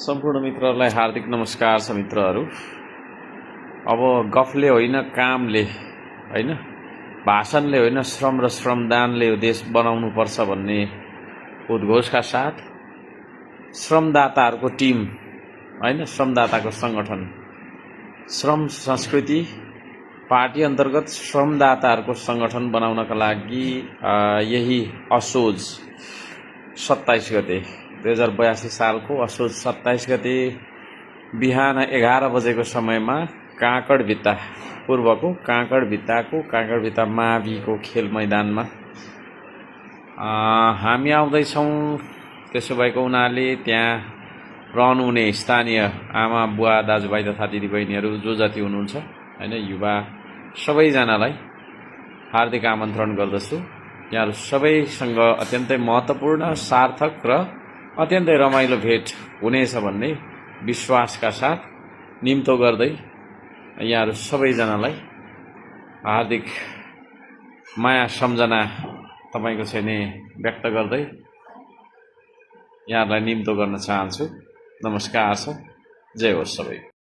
सम्पूर्ण मित्रहरूलाई हार्दिक नमस्कार छ मित्रहरू। अब गफले होइन कामले होइन, भाषणले होइन श्रम र श्रमदानले यो देश बनाउनु पर्छ भन्ने उद्घोषका साथ श्रमदाताहरूको टिम होइन, श्रमदाताको सङ्गठन श्रम संस्कृति पार्टी अन्तर्गत श्रमदाताहरूको सङ्गठन बनाउनका लागि यही असोज 27 गते 2082 सालको असोज 27 गते बिहान 11 बजेको समयमा काँकडभित्ता पूर्वको काँकडभित्ता माविको खेल मैदानमा हामी आउँदैछौँ। त्यसो भएको हुनाले त्यहाँ रहनुहुने स्थानीय आमा बुवा दाजुभाइ तथा दिदीबहिनीहरू जो जति हुनुहुन्छ होइन, युवा सबैजनालाई हार्दिक आमन्त्रण गर्दछु। यहाँहरू सबैसँग अत्यन्तै महत्त्वपूर्ण, सार्थक र अत्यन्तै रमाइलो भेट हुनेछ भन्ने विश्वासका साथ निम्तो गर्दै यहाँहरू सबैजनालाई हार्दिक माया सम्झना तपाईँको चाहिँ नि व्यक्त गर्दै यहाँहरूलाई निम्तो गर्न चाहन्छु। नमस्कार छ। जय होस् सबै।